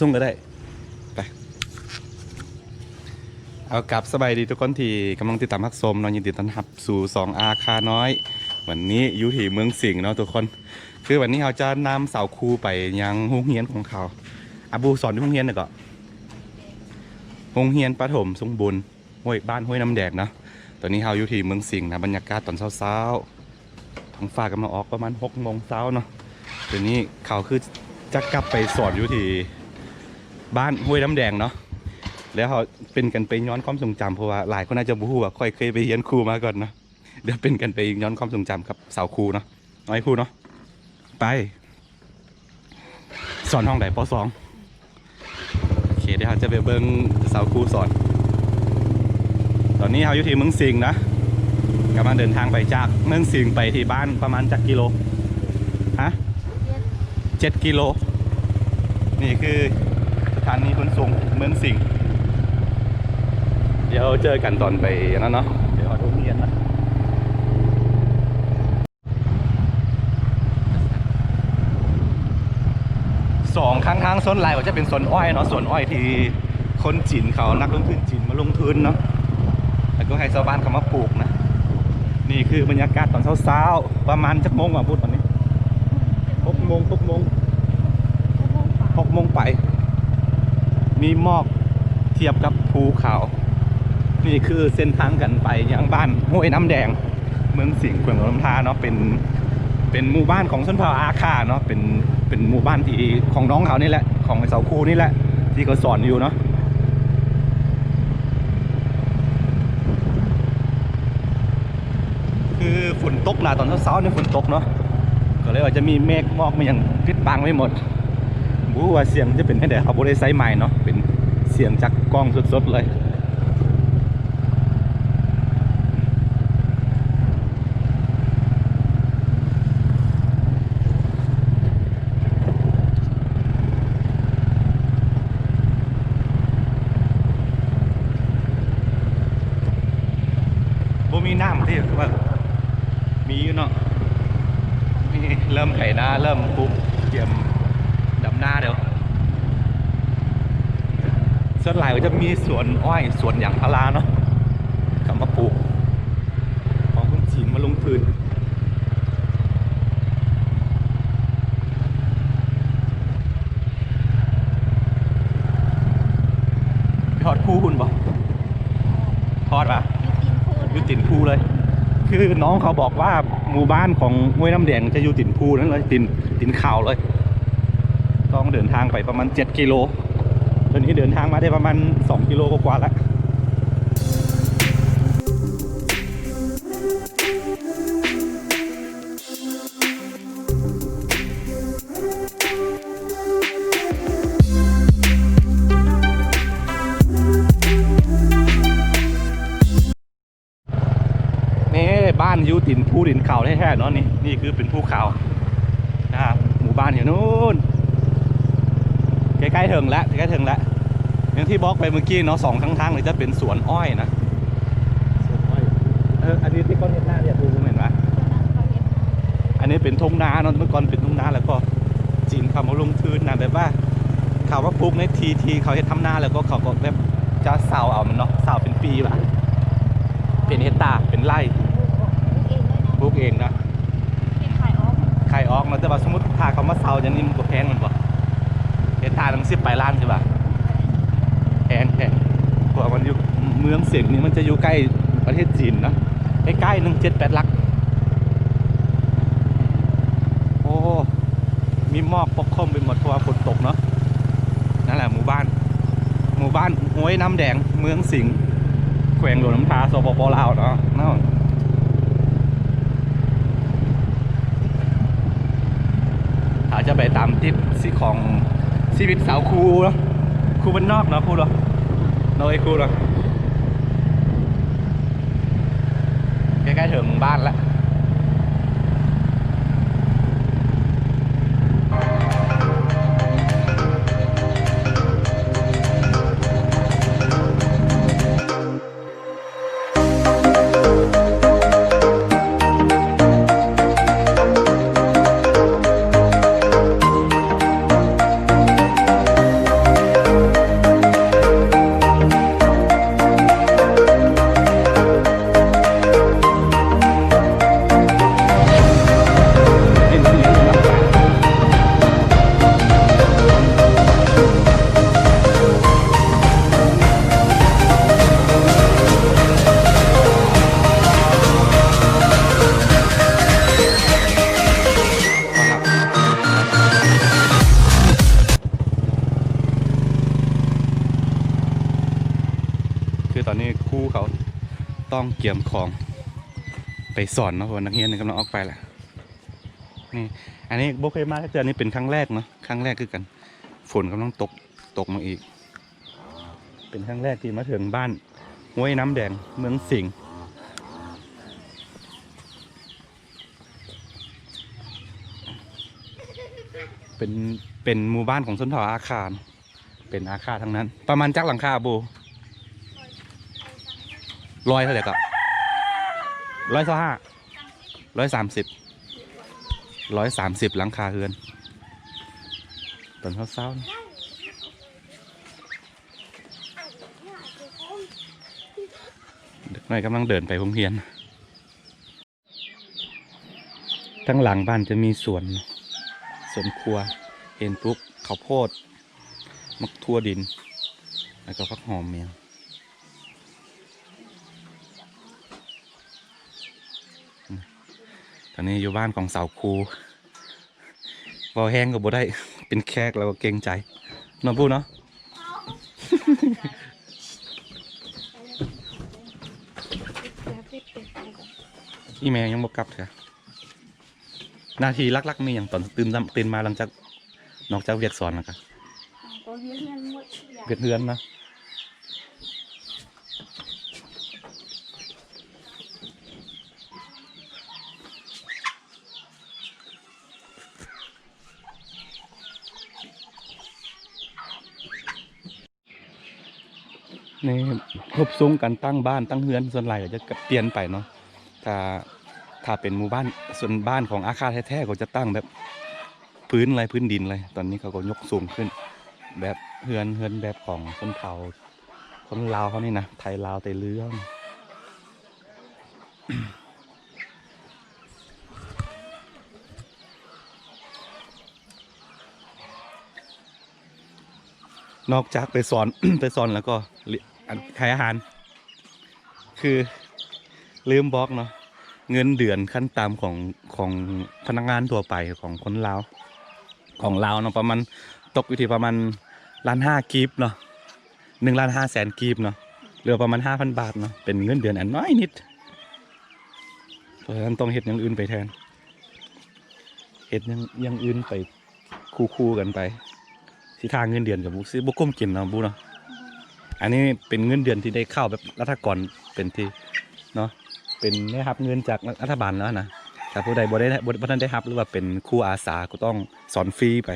ສົ່ງກໍໄດ້ ໄປ. ເອົາ ກັບສະບາຍດີທຸກຄົນທີ່ກຳລັງຕິດຕາມຮັບຊົມເນາະ, ຍິນດີຕ້ອນຮັບສູ່ຊ່ອງອາຄານ້ອຍ. ວັນນີ້ຢູ່ທີ່ເມືອງສິງເນາະທຸກຄົນ, ຄືວັນນີ້ເຮົາຈະນຳສາວຄູໄປຍັງໂຮງຮຽນຂອງເຂົາ. ອາບູສອນຢູ່ໂຮງຮຽນໃດເກາະ? ໂຮງຮຽນປະຖົມສົມບູນ ຫ້ວຍ ບ້ານຫ້ວຍນ້ຳແດງເນາະ. ຕອນນີ້ເຮົາຢູ່ທີ່ເມືອງສິງນະ, ບັນຍາກາດຕອນເຊົ້າໆ ທ້ອງຟ້າກຳລັງອອກປະມານຫົກໂມງເຊົ້າເນາະ. ດຽວນີ້ເຂົາຄືຈະກັບໄປສອນຢູ່ທີ່ບ້ານຫ້ວຍນ້ຳແດງເນາະ. ແລ້ວເຮົາເປັນກັນໄປຍ້ອນຄວາມຊົງຈຳ ເພາະວ່າຫຼາຍຄົນອາດຈະບໍ່ຮູ້ວ່າຂ້ອຍເຄີຍໄປຮຽນຄູມາກ່ອນເນາະ. ດຽວເປັນກັນໄປຍ້ອນຄວາມຊົງຈຳກັບສາວຄູເນາະ, ອ້າຍຄູເນາະ. ໄປ. ສອນຫ້ອງໃດ? ປໍສອງ. ໂອເຄ ດຽວເຮົາຈະໄປເບິ່ງສາວຄູສອນ. ຕອນນີ້ເຮົາຢູ່ທີ່ເມືອງສິງນະ, ກຳລັງເດີນທາງໄປຈາກເມືອງສິງໄປທີ່ບ້ານປະມານຈັກກິໂລ? ຮະ? ເຈັດ ເຈັດກິໂລ. ນີ້ຄືສະຖານີຂົນສົ່ງເມືອງສິງ. ດຽວເຈີກັນຕອນໄປອັນນັ້ນເນາະ, ໄປຮອດໂຮງຮຽນນະ. ສອງຂ້າງທາງສ່ວນຫຼາຍກໍຈະເປັນສວນອ້ອຍເນາະ, ສວນອ້ອຍທີ່ຄົນຈີນເຂົາ ນັກລົງທຶນຈີນມາລົງທຶນເນາະ, ແລ້ວກໍໃຫ້ຊາວບ້ານເຂົາມາປູກນະ. ນີ້ຄືບັນຍາກາດຕອນເຊົ້າໆ ປະມານຈັກໂມງວະພຸດ ຕອນນີ້? ຫົກໂມງ ຫົກໂມງ ຫົກໂມງປາຍ ມີໝອກທຽບກັບພູເຂົາ. ນີ້ຄືເສັ້ນທາງກັນໄປຍັງບ້ານຫ້ວຍນ້ຳແດງ ເມືອງສິງ ແຂວງຫຼວງນ້ຳທາເນາະ, ເປັນ ເປັນໝູ່ບ້ານຂອງຊົນເຜົ່າອາຄາເນາະ, ເປັນ ເປັນໝູ່ບ້ານທີ່ຂອງນ້ອງເຂົານີ້ແຫຼະ ຂອງສາວຄູນີ້ແຫຼະ ທີ່ເຂົາສອນຢູ່ເນາະ. ຄືຝົນຕົກນະ, ຕອນເຊົ້າໆນີ້ຝົນຕົກເນາະ, ກໍເລີຍວ່າຈະມີເມກໝອກມີຫຍັງປິດບັງໄວ້ໝົດ. ບໍ່ຮູ້ວ່າສຽງຈະເປັນຈັ່ງໃດ, ເຮົາບໍ່ໄດ້ໃຊ້ໄມເນາະ, ເປັນສຽງຈາກກ້ອງສົດໆເລີຍ. ບໍ່ມີນ້ຳເດ້ ຄືວ່າມີຢູ່ເນາະ, ມີ ເລີ່ມໄຖນາ ເລີ່ມປູກ ກຽມດຳນາແລ້ວ. ສ່ວນຫຼາຍກໍຈະມີສວນອ້ອຍ ສວນຢາງພາລາເນາະ, ເຂົາມາປູກ ຂອງຄົນຈີນມາລົງທຶນ. ໄປຮອດພູພຸ້ນບໍ່? ຮອດປະ? ຢູ່ຕີນພູນະ ຢູ່ຕີນພູເລີຍ. ຄືນ້ອງເຂົາບອກວ່າໝູ່ບ້ານຂອງຫ້ວຍນ້ຳແດງຈະຢູ່ຕີນພູນັ້ນເລີຍ, ຕີນ ຕີນເຂົາເລີຍ. ຕ້ອງເດີນທາງໄປປະມານເຈັດກິໂລ. ຕອນນີ້ເດີນທາງມາໄດ້ປະມານສອງກິໂລກວ່າໆແລ້ວ. ນີ້ ບ້ານຢູ່ຕີນພູຕີນເຂົາແທ້ໆເນາະ. ນີ້ ນີ້ຄືເປັນພູເຂົານະ, ໝູ່ບ້ານຢູ່ນູ້ນ ໃກ້ໆເຖິງແລ້ວ ໃກ້ໆເຖິງແລ້ວ. ຢ່າງທີ່ບອກໄປເມື່ອກີ້ເນາະ, ສອງຂ້າງທາງນີ້ຈະເປັນສວນອ້ອຍນະ. ເອີ ອັນນີ້ທີ່ເຂົາເຮັດນາເຮັດປູແມ່ນປະ? ອັນນີ້ເປັນທົ່ງນາເນາະ, ເມື່ອກ່ອນເປັນທົ່ງນາ ແລ້ວກໍຈີນເຂົາມາລົງທຶນນະ, ແບບວ່າເຂົາມາປູກໃນທີ່ທີ່ເຂົາເຮັດທຳນາ ແລ້ວກໍເຂົາກໍແບບຈະເຊົ່າເອົາແມ່ນເນາະ, ເຊົ່າເປັນປີວ່າ ເປັນເຮັກຕາ ເປັນໄຮ່ ປູກເອງເນາະ. ເຮັດຂາຍອອກ ຂາຍອອກເນາະ. ແຕ່ວ່າສົມມຸດຖ້າເຂົາມາເຊົ່າຢ່າງນີ້ມັນບໍ່ແພງແມ່ນບໍ່? ເຮັກຕາໜຶ່ງສິບປາຍລ້ານຊິວ່າ ແພງ ແພງ. ເພາະວ່າມັນຢູ່ເມືອງເສັງນີ້ ມັນຈະຢູ່ໃກ້ປະເທດຈີນເນາະ, ໃກ້ໆ ໜຶ່ງເຈັດແປດຫຼັກ. ໂອ້ ມີໝອກປົກຄຸມໄປໝົດ ເພາະວ່າຝົນຕົກເນາະ. ນັ້ນແຫຼະໝູ່ບ້ານ ໝູ່ບ້ານຫ້ວຍນ້ຳແດງ ເມືອງສິງ ແຂວງຫຼວງນ້ຳທາ ສປປ ລາວເນາະ. ເຮົາຈະໄປຕາມຕິດຊີວິດຂອງຊີວິດສາວຄູເນາະ, ຄູບ້ານນອກເນາະ, ຄູເນາະ ເນາະ ເອີຍ ຄູເນາະ. ໃກ້ໆເຖິງບ້ານແລ້ວ. ເ ຄືຕອນນີ້ຄູເຂົາຕ້ອງກຽມຂອງໄປສອນເນາະ ເພາະວ່ານັກຮຽນກຳລັງອອກໄປແລ້ວ. ນີ້ ອັນນີ້ບໍ່ເຄີຍມາຈັກເທື່ອ ນີ້ເປັນຄັ້ງແລກເນາະ ຄັ້ງແລກຄືກັນ. ຝົນກຳລັງຕົກ ຕົກມາອີກ. ເປັນຄັ້ງແລກທີ່ມາເຖິງບ້ານຫ້ວຍນ້ຳແດງ ເມືອງສິງ. ເປັນ ເປັນໝູ່ບ້ານຂອງຊົນເຜົ່າອາຄາ ເປັນອາຄາທັງນັ້ນ. ປະມານຈັກຫຼັງຄາບູ? ຮ້ອຍເທົ່າໃດກໍ? ຮ້ອຍຊາວຫ້າ ຮ້ອຍສາມສິບ ຮ້ອຍສາມສິບຫຼັງຄາເຮືອນ ຕອນເຊົ້າໆ. ເດັກນ້ອຍກຳລັງເດີນໄປໂຮງຮຽນ. ທາງຫຼັງບ້ານຈະມີສວນ ສວນຄົວ ເຫັນປູກເຂົ້າໂພດ ໝາກຖົ່ວດິນ ແລ້ວກໍຜັກຫອມແມ່ນ. ຕອນນີ້ຢູ່ບ້ານຂອງສາວຄູ ເວົ້າແຮງກໍບໍ່ໄດ້ ເປັນແຂກແລ້ວກໍເກງໃຈເນາະ ບູເນາະ. ອີ່ແມ່ຍັງບໍ່ກັບເທື່ອ. ໜ້າທີ່ຫຼັກໆມີຫຍັງຕອນຕື່ນ ຕື່ນມາຫຼັງຈາກ ນອກຈາກວຽກສອນແລ້ວກະ? ກໍວຽກເຮືອນໝົດທຸກຢ່າງ. ວຽກເຮືອນນະ. ໃນຮູບຊົງການຕັ້ງບ້ານຕັ້ງເຮືອນ ສ່ວນຫຼາຍກໍຈະປ່ຽນໄປເນາະ. ຖ້າ ຖ້າເປັນໝູ່ບ້ານ ສ່ວນບ້ານຂອງອາຄາແທ້ໆ ກໍຈະຕັ້ງແບບພື້ນເລີຍ ພື້ນດິນເລີຍ. ຕອນນີ້ເຂົາກໍຍົກສູງຂຶ້ນ ແບບເຮືອນ ເຮືອນແບບຂອງຊົນເຜົ່າ ຄົນລາວເຮົານີ້ນະ ໄທລາວ ໄຕລືເຮົານີ້. ນອກຈາກໄປສອນ ໄປສອນແລ້ວກໍ ອັນ ໃຫ້ອາຫານ ຄືລືມບອກເນາະ ເງິນເດືອນຂັ້ນຕ່ຳຂອງ ຂອງພະນັກງານທົ່ວໄປຂອງຄົນລາວ ຂອງລາວເນາະ ປະມານ ຕົກຢູ່ທີ່ປະມານລ້ານຫ້າກີບເນາະ ໜຶ່ງລ້ານຫ້າແສນກີບເນາະ ຫຼືວ່າປະມານຫ້າພັນບາດເນາະ ເປັນເງິນເດືອນອັນນ້ອຍນິດ. ເພາະສະນັ້ນຕ້ອງເຮັດຢ່າງອື່ນໄປແທນ ເຮັດຢ່າງ ຢ່າງອື່ນໄປຄູ່ໆກັນໄປ ຊິຖ້າເງິນເດືອນກໍບໍ່ ຊິບໍ່ກຸ້ມກິນເນາະ ບໍ່ເນາະ. ອັນນີ້ເປັນເງິນເດືອນທີ່ໄດ້ເຂົ້າແບບລັດຖະກອນ ເປັນທີ່ເນາະ ເປັນໄດ້ຮັບເງິນຈາກລັດຖະບານແລ້ວນະ. ຖ້າຜູ້ໃດບໍ່ໄດ້ ບໍ່ ບໍ່ທັນໄດ້ຮັບ ຫຼືວ່າເປັນຄູອາສາ ກໍຕ້ອງສອນຟຣີໄປ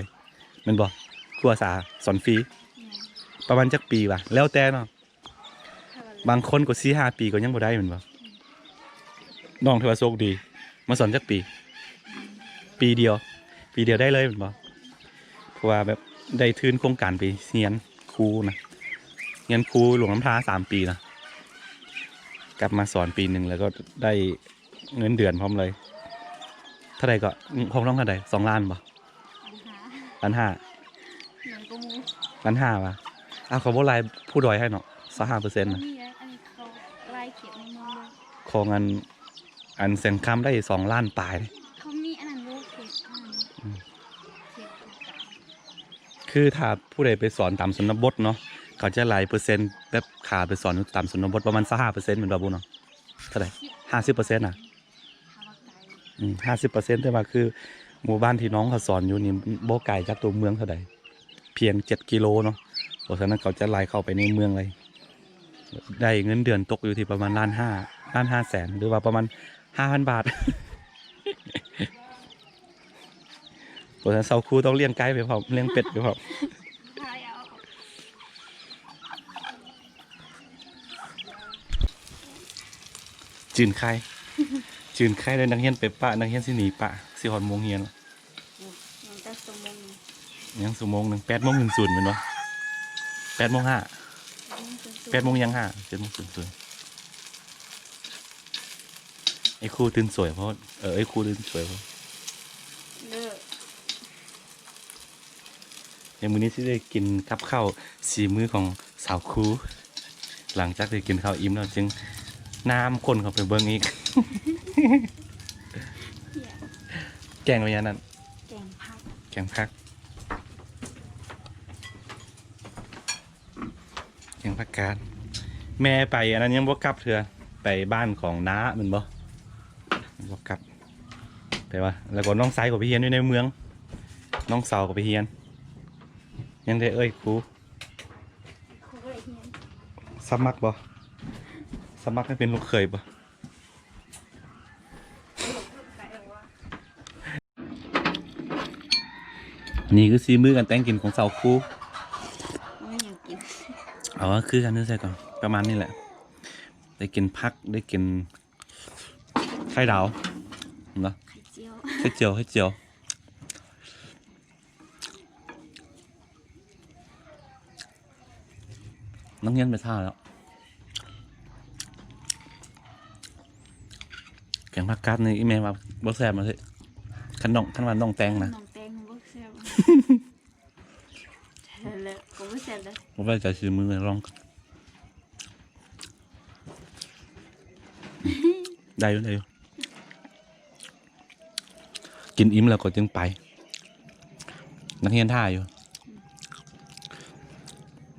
ແມ່ນບໍ່? ຄູອາສາສອນຟຣີ ແມ່ນ ປະມານຈັກປີວະ? ແລ້ວແຕ່ເນາະ ບາງຄົນກໍສີ່ຫ້າປີກໍຍັງບໍ່ໄດ້ແມ່ນບໍ່? ອືມ ນ້ອງຖືວ່າໂຊກດີ ມາສອນຈັກປີ? ປີດຽວ ປີດຽວໄດ້ເລີຍແມ່ນບໍ່? ເພາະວ່າແບບໄດ້ທຶນໂຄງການໄປຮຽນຄູນະ ຮຽນຄູຫຼວງນ້ຳທາສາມປີນະ ກັບມາສອນປີໜຶ່ງ ແລ້ວກໍໄດ້ເງິນເດືອນພ້ອມເລີຍ. ເທົ່າໃດກໍ? ຂອງນ້ອງເທົ່າໃດ? ສອງລ້ານບໍ່? ລ້ານຫ້າ ລ້ານຫ້າ ແມ່ນກວ່າໝູ່ ລ້ານຫ້າວະ? ອ້າວ ເຂົາບໍ່ລາຍຜູ້ດອຍໃຫ້ເນາະ ຊາວຫ້າເປີເຊັນນະ. ອັນນີ້ເຂົາລາຍເຂດໃນເມືອງເລີຍ ຂອງອັນ ອັນແສງຄຳໄດ້ສອງລ້ານປາຍເດ້. ເຂົາມີອັນນັ້ນບໍ່ ເຂດ ອືມ ເຂດ ຄືຖ້າຜູ້ໃດໄປສອນຕາມຊົນນະບົດເນາະ ເຂົາຈະລາຍເປີເຊັນ ແບບຂາໄປສອນຢູ່ຕາມຊົນນະບົດປະມານຊາວຫ້າເປີເຊັນແມ່ນບໍ່ ບຸເນາະ? ເທົ່າໃດ? ຫ້າສິບເປີເຊັນນະ. ອືມ ຫ້າສິບເປີເຊັນ ແຕ່ວ່າຄືໝູ່ບ້ານທີ່ນ້ອງເຂົາສອນຢູ່ນີ້ ບໍ່ໄກຈາກຕົວເມືອງເທົ່າໃດ ພຽງເຈັດກິໂລເນາະ. ເພາະສະນັ້ນເຂົາຈະໄລ່ເຂົ້າໄປໃນເມືອງເລີຍ ໄດ້ເງິນເດືອນຕົກຢູ່ທີ່ປະມານລ້ານຫ້າ ລ້ານຫ້າແສນ ຫຼືວ່າປະມານຫ້າພັນບາດ. ເພາະສາວຄູຕ້ອງລ້ຽງໄກ່ໄປພ້ອມ ລ້ຽງເປັດໄປພ້ອມ. ຈືນໄຄ ຈືນໄຄເລີຍ ນັກຮຽນໄປປະ ນັກຮຽນຊິໜີປະ ຊິຮອດໂມງຮຽນລະ. ອືມ ຍັງຈັກຊົ່ວໂມງໜຶ່ງ ຍັງຊົ່ວໂມງໜຶ່ງ ແປດໂມງສູນສູນແມ່ນບໍ່? ແປດໂມງຫ້າ ແປດໂມງຫຍັງຫ້າ ເຈັດໂມງສູນສູນ. ໄອ້ຄູຕື່ນສວຍໂພດ ເອີ ໄອ້ຄູຕື່ນສວຍໂພດ. ເລີກ ດຽວມື້ນີ້ຊິໄດ້ກິນກັບເຂົ້າສີມືຂອງສາວຄູ. ຫຼັງຈາກທີ່ກິນເຂົ້າອີ່ມແລ້ວ ຈຶ່ງນ້ຳຄົ້ນເຂົ້າໄປເບິ່ງອີກ. ແກງວ່າຫຍັງນັ້ນ? ແກງຜັກ ແກງຜັກ ແກງຜັກກາດ. ແມ່ໄປອັນນັ້ນຍັງບໍ່ກັບເທື່ອ ໄປບ້ານຂອງນ້າແມ່ນບໍ່? ຍັງບໍ່ກັບ ແຕ່ວ່າ ແລ້ວກໍນ້ອງຊາຍກໍໄປຮຽນຢູ່ໃນເມືອງ ນ້ອງສາວກໍໄປຮຽນ ຍັງໄດ້ເອີຍຄູ ສະໝັກບໍ່? ສະໝັກໃຫ້ເປັນລູກເຂີຍບໍ່? ນີ້ຄືສີມືການແຕ່ງກິນຂອງສາວຄູ. ບໍ່ມີຫຍັງກິນ ເອົາ ຄືກັນ ໃສ່ກ່ອນ ປະມານນີ້ແຫຼະ ໄດ້ກິນຜັກ ໄດ້ກິນໄຂ່ດາວເນາະ ໄຂ່ຈຽວ ໄຂ່ຈຽວ ໄຂ່ຈຽວ. ນັກຮຽນໄປຖ້າແລ້ວ ແກງຜັກກາດນີ້ ອີ່ແມ່ວ່າບໍ່ແຊບວ່າຊິ ຄັນນ້ອງ ຄັນວ່ານ້ອງແຕ່ງນະ ນ້ອງແຕ່ງບໍ່ແຊບ ແທ້ແຫຼະ ກໍບໍ່ແຊບເດ້ ບໍ່ໄວ້ໃຈສີມື ລອງ ໄດ້ຢູ່ ໄດ້ຢູ່. ກິນອີ່ມແລ້ວກໍຈຶ່ງໄປ ນັກຮຽນຖ້າຢູ່.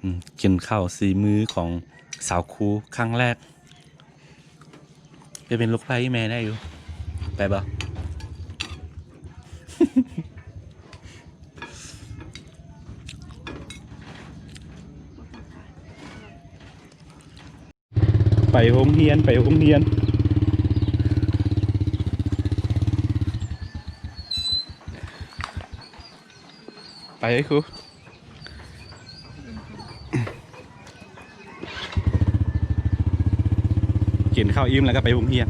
ອືມ ກິນເຂົ້າສີມືຂອງສາວຄູຄັ້ງແລກ ໄປເປັນລູກໃພ້ແມ່ໄດ້ຢູ່ ໄປບໍ່? ໄປໂຮງຮຽນ ໄປໂຮງຮຽນ ໄປຄູ ກິນເຂົ້າອີ່ມແລ້ວກໍໄປໂຮງຮຽນ.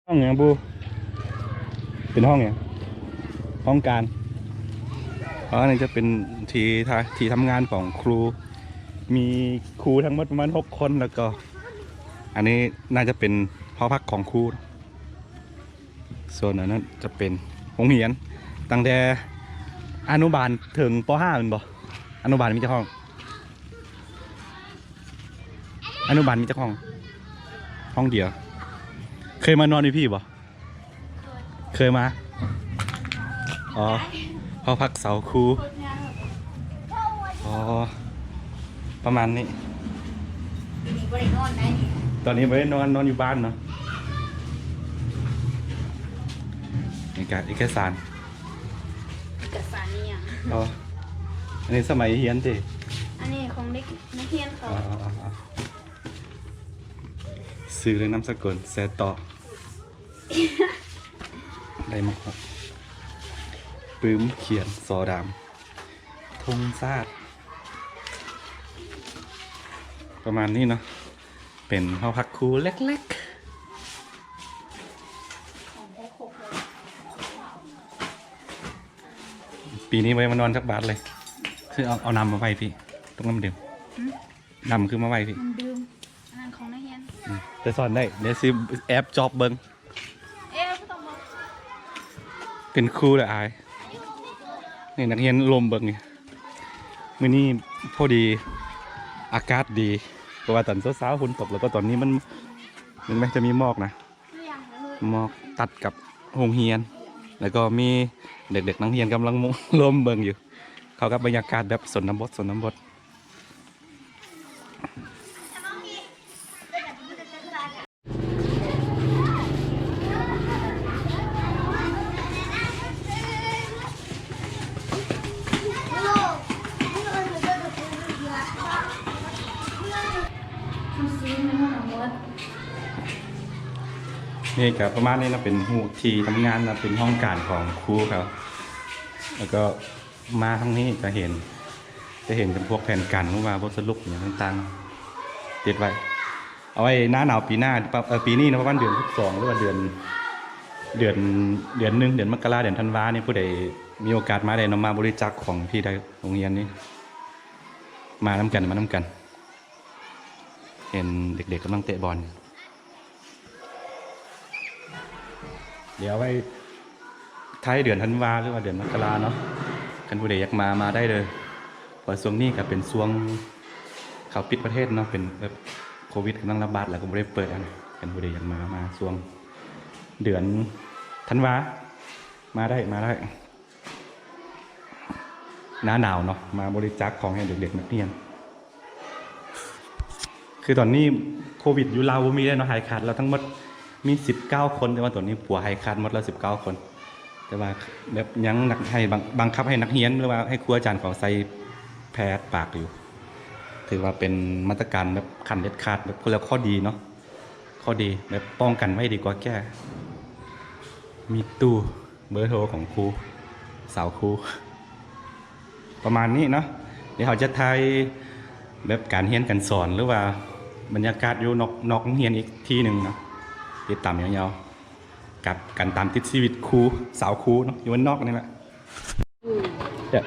ຫ້ອງຫຍັງບູ? ເປັນຫ້ອງຫຍັງ? ຫ້ອງການ. ອໍ ອັນນີ້ຈະເປັນທີ່ ທີ່ທຳງານຂອງຄູ ມີຄູທັງໝົດປະມານຫົກຄົນ ແລ້ວກໍອັນນີ້ໜ້າຈະເປັນຫໍພັກຂອງຄູ. ສ່ວນອັນນັ້ນຈະເປັນໂຮງຮຽນ ຕັ້ງແຕ່ອະນຸບານເຖິງປໍຫ້າແມ່ນບໍ່? ອະນຸບານມີຈັກຫ້ອງ? ອະນຸບານມີຈັກຫ້ອງ? ຫ້ອງດຽວ. ເຄີຍມານອນຢູ່ພີ້ບໍ່? ເຄີຍມາ. ອໍ ຫໍພັກສາວຄູ. ອໍ ປະມານນີ້. ຕອນນີ້ບໍ່ໄດ້ນອນ ນອນຢູ່ບ້ານເນາະ. ນີ້ກະເອກະສານ. ເອກະສານອີ່ຫຍັງ? ອໍ ອັນນີ້ສະໄໝຮຽນຕິ? ອັນນີ້ຂອງເດັກນັກຮຽນເຂົາ. ອໍ ຊື່ ແລະ ນາມສະກຸນ ແຊຕໍ່. ໄດ້ມາ ປຶ້ມຂຽນ ສໍດຳ ທຸງຊາດ ປະມານນີ້ເນາະ. ເປັນຫໍພັກຄູເລັກໆ. ປີນີ້ບໍ່ໄດ້ມານອນຈັກບາດເລີຍ. ຄືເອົາ ເອົານ້ຳມາໄວ້ພີ້ ຕົກນ້ຳດື່ມ. ຫື? ນ້ຳຄືມາໄວ້ພີ້ ນ້ຳດື່ມ. ອັນນັ້ນຂອງນັກຮຽນ. ອືມ ແຕ່ສອນໄດ້ ດຽວຊິແອບຈອບເບິ່ງ. ເອ ບໍ່ຕ້ອງບອກ. ເປັນຄູລະອາຍ. ນີ້ນັກຮຽນລົມເບິ່ງນີ້. ມື້ນີ້ພໍດີອາກາດດີ ເພາະວ່າຕອນເຊົ້າໆຝົນຕົກ ແລ້ວກໍຕອນນີ້ມັນ ເຫັນໄໝ ຈະມີໝອກນະ ໝອກຕັດກັບໂຮງຮຽນ ແລ້ວກໍມີເດັກໆນັກຮຽນກຳລັງລົມເບິ່ງຢູ່ ເຂົ້າກັບບັນຍາກາດແບບຊົນນະບົດ ຊົນນະບົດ. ນີ້ກະປະມານນີ້ເນາະ ເປັນຮູບທີ່ທຳງານເນາະ ເປັນຫ້ອງການຂອງຄູເຂົາ ແລ້ວກໍ ມາທາງນີ້ຈະເຫັນ ຈະເຫັນເປັນພວກແຜນການ ວ່າບົດສະຫຼຸບຫຍັງຕ່າງໆ ຕິດໄວ້ ເອົາໄວ້ໜ້າໜາວປີໜ້າ ປະ ເອີ ປີນີ້ນະ ປະມານເດືອນສິບສອງ ຫຼືວ່າເດືອນ ເດືອນ ເດືອນໜຶ່ງ ເດືອນມະກະລາ ເດືອນທັນວານີ້ ຜູ້ໃດມີໂອກາດມາໄດ້ເນາະ ມາບໍລິຈາກຂອງທີ່ໄດ້ໂຮງຮຽນນີ້ ມານຳກັນ ມານຳກັນ. ເຫັນເດັກໆກຳລັງເຕະບອນຢູ່. ດຽວໄວ້ທ້າຍເດືອນທັນວາ ຫຼືວ່າເດືອນມະກະລາເນາະ ຄັນຜູ້ໃດຢາກມາ ມາໄດ້ເດີ ເພາະວ່າຊ່ວງນີ້ກໍເປັນຊ່ວງເຂົາປິດປະເທດເນາະ ເປັນແບບໂຄວິດກຳລັງລະບາດ ແລ້ວກໍບໍ່ໄດ້ເປີດຫັ້ນ. ຄັນຜູ້ໃດຢາກມາ ມາຊ່ວງເດືອນທັນວາ ມາໄດ້ ມາໄດ້. ໜ້າໜາວເນາະ ມາບໍລິຈາກຂອງໃຫ້ເດັກໆນັກຮຽນ. ຄືຕອນນີ້ໂຄວິດຢູ່ລາວບໍ່ມີແລ້ວເນາະ ຫາຍຂາດແລ້ວທັງໝົດມີສິບເກົ້າຄົນ ແຕ່ວ່າຕອນນີ້ປົວຫາຍຂາດໝົດແລ້ວສິບເກົ້າຄົນ. ແຕ່ວ່າແບບຍັງນັກ ໃຫ້ບັງ ບັງຄັບໃຫ້ນັກຮຽນ ຫຼືວ່າໃຫ້ຄູອາຈານເຂົາໃສ່ແພດປາກຢູ່. ຖືວ່າເປັນມາດຕະການແບບຂັ້ນເດັດຂາດ ແບບ ແລ້ວຂໍ້ດີເນາະ ຂໍ້ດີ ແບບປ້ອງກັນໄວ້ດີກວ່າແກ້. ມີຕູ້ເບີໂທຂອງຄູ ສາວຄູ ປະມານນີ້ເນາະ. ດຽວເຮົາຈະຖ່າຍແບບການຮຽນການສອນ ຫຼືວ່າບັນຍາກາດຢູ່ນອກ ນອກໂຮງຮຽນອີກທີ່ໜຶ່ງເນາະ. ຕິດຕາມຍາວໆ ກັບການຕາມຕິດຊີວິດຄູ ສາວຄູເນາະ ຢູ່ບ້ານນອກນີ້ແຫຼະ. ເອີ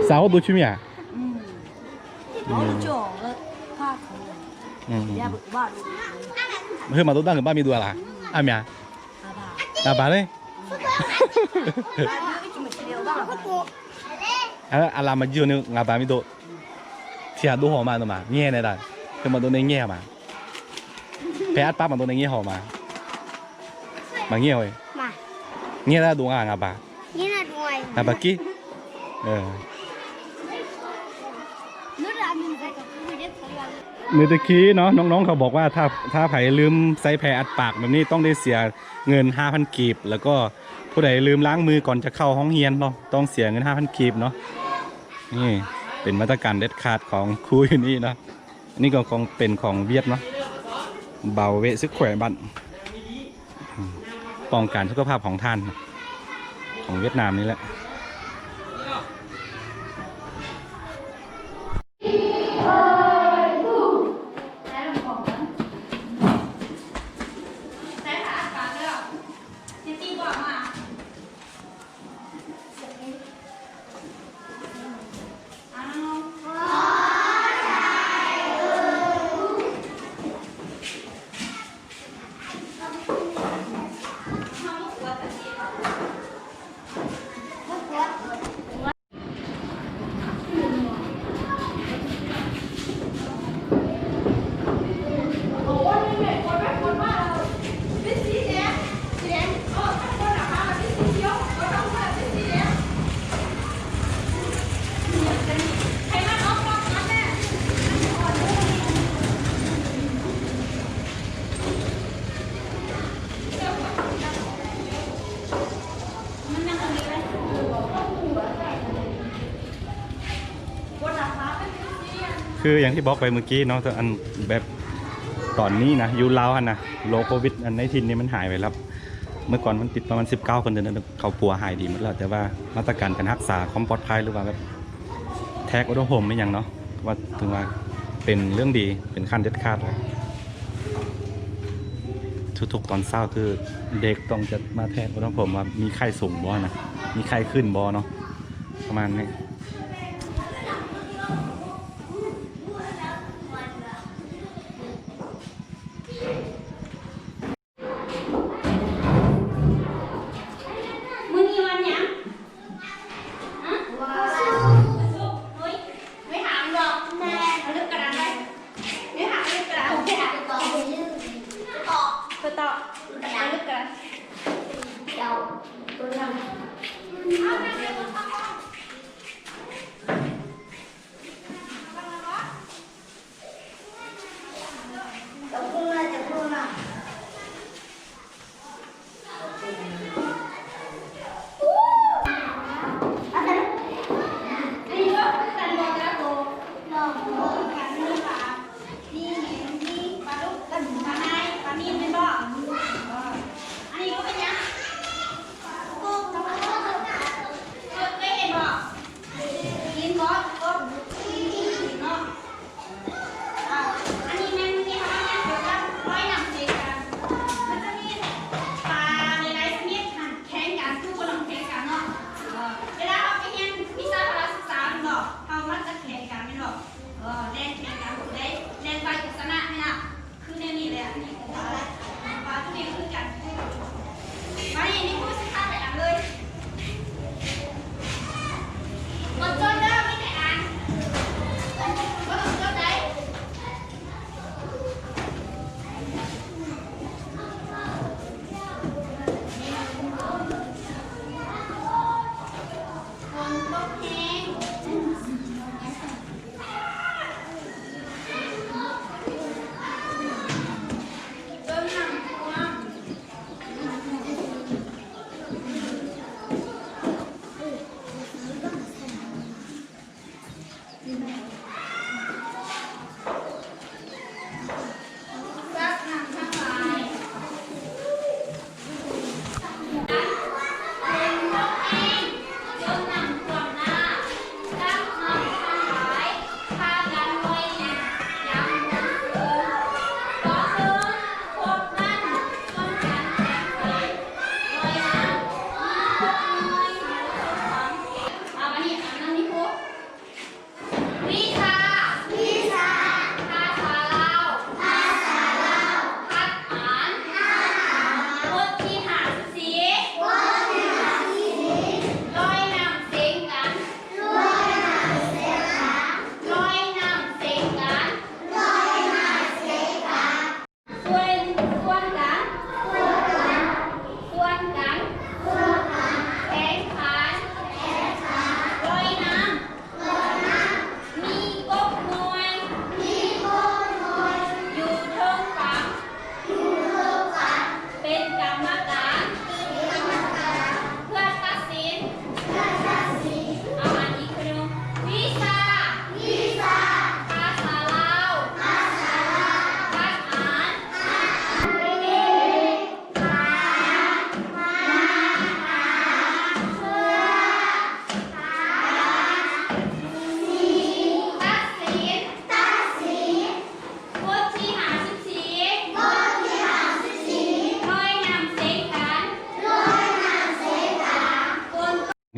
ສາວໂຕຊິເມຍ ອືມ ເຮີມາໂຕຕັ້ງຄືບ້ານມີດ້ວຍລະ ອາເມຍ ອາບາເລີຍ ອາລາມາຈິໂອເນ ງາບາມິໂຕ ເທຍໂຕຫໍມາໂຕມາ ແງ່ແນ່ດາ ຄືມາໂຕເນແງ່ມາ ແພອັດປາກມາໂຕເນແງ່ຫໍມາ ມາແງ່ເວີຍ ມາແງ່ລະດູງາງາບາ ງາບາກິ ເອີ. ມື້ຕະກີ້ເນາະ ນ້ອງໆເຂົາບອກວ່າ ຖ້າ ຖ້າໃຜລືມໃສ່ແພອັດປາກແບບນີ້ ຕ້ອງໄດ້ເສຍເງິນຫ້າພັນກີບ ແລ້ວກໍຜູ້ໃດລືມລ້າງມືກ່ອນຈະເຂົ້າຫ້ອງຮຽນເນາະ ຕ້ອງເສຍເງິນຫ້າພັນກີບເນາະ. ນີ້ເປັນມາດຕະການເດັດຂາດຂອງຄູຢູ່ນີ້ເນາະ. ອັນນີ້ກໍຄອງເປັນຂອງຫວຽດເນາະ ເບົາເວຊຶກແຂວະບັ້ນ ປ້ອງກັນສຸຂະພາບຂອງທ່ານ ຂອງຫວຽດນາມນີ້ແຫຼະ. ຄືຢ່າງທີ່ບອກໄປເມື່ອກີ້ເນາະ ອັນແບບຕອນນີ້ນະ ຢູ່ລາວຫັ້ນນະ ໂລໂຄວິດອັນໃນຖິ່ນນີ້ມັນຫາຍໄປແລ້ວ. ເມື່ອກ່ອນມັນຕິດປະມານສິບເກົ້າຄົນ ດຽວນີ້ເຂົາປົວຫາຍດີໝົດແລ້ວ ແຕ່ວ່າມາດຕະການການຮັກສາຄວາມປອດໄພ ຫຼືວ່າແບບ ແທກອຸນຫະພູມອີ່ຫຍັງເນາະ ວ່າຖືວ່າເປັນເລື່ອງດີ ເປັນຂັ້ນເດັດຂາດແລ້ວ. ທຸກໆຕອນເຊົ້າຄືເດັກຕ້ອງຈະມາແທກອຸນຫະພູມວ່າມີໄຂ້ສູງບໍ່ນະ ມີໄຂ້ຂຶ້ນບໍ່ເນາະ ປະມານນີ້. ມື້ນີ້ວັນຫຍັງ? ຮະ? ວັນສຸກ. ເຮີ້ຍ ໄປຫາມັນດອກ. ເອົາລຶກກະດານໄປ. ໄປຫາ ເອົາລຶກກະດານ. ໄປຫາໄປຕອບ. ໄປຕອບ. ໄປຕອບ. ກະດານ. ເອົາລຶກກະດານ. ເຈົ້າ. ເອົາໄປເອົາໄປ.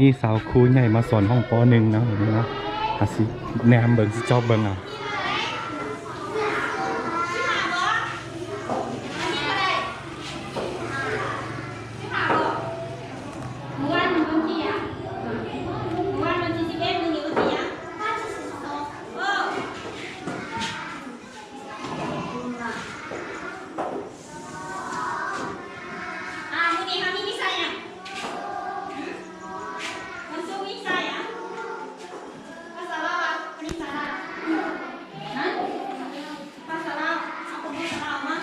ມີສາວຄູໃຫຍ່ມາສອນຫ້ອງ ປໍໜຶ່ງ ເນາະ ນີ້ເນາະ. ອາ ຊິແນມເບິ່ງ ຊິຈອບເບິ່ງເອົາ. ອ່າ ມື້ນີ້ເຮົາມີວິຊາຫຍັງ? ຫື? ວັນສຸກວິຊາຫຍັງ? ພາສາລາວ ວັນນີ້ພາສາລາວ. ຮະ? ພາສາລາວ ເອົາຂອງພາສາລາວມາ.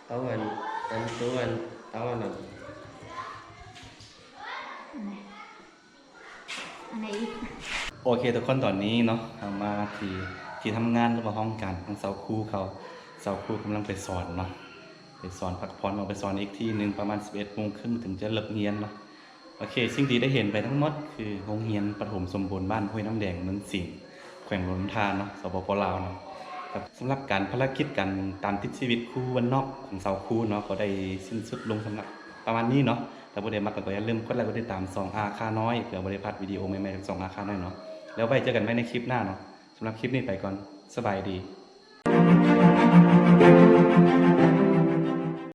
ເອົາອັນ ອັນໂຕ ອັນ ເອົາອັນນັ້ນ ອັນໃດອີກ? ໂອເຄ ທຸກຄົນ ຕອນນີ້ເນາະ ເຮົາມາທີ່ ທີ່ທຳງານ ຫຼືວ່າຫ້ອງການຂອງສາວຄູເຂົາ. ສາວຄູກຳລັງໄປສອນເນາະ ໄປສອນພັກຜ່ອນ ເອົາໄປສອນອີກທີ່ໜຶ່ງ ປະມານສິບເອັດໂມງເຄິ່ງ ເຖິງຈະເລີກຮຽນເນາະ. ໂອເຄ ສິ່ງທີ່ໄດ້ເຫັນໄປທັງໝົດ ຄືໂຮງຮຽນປະຖົມສົມບູນບ້ານຫ້ວຍນ້ຳແດງ ເມືອງສິງ ແຂວງຫຼວງນ້ຳທາເນາະ ສປປ ລາວເນາະ. ກັບສຳລັບການ ພາລະກິດການຕາມຕິດຊີວິດຄູບ້ານນອກຂອງສາວຄູເນາະ ກໍໄດ້ສິ້ນສຸດລົງສຳລັບປະມານນີ້ເນາະ. ຖ້າຜູ້ໃດມັກກໍຢ່າລືມກົດໄລກົດຕິດຕາມຊ່ອງອາຄານ້ອຍ ເພື່ອບໍ່ໄດ້ພາດວິດີໂອໃໝ່ໆຈາກຊ່ອງອາຄານ້ອຍເນາະ. ແລ້ວໄວ້ເຈີກັນໃໝ່ໃນຄລິບໜ້າເນາະ. ສຳລັບຄລິບນີ້ໄປກ່ອນ ສະບາຍດີ.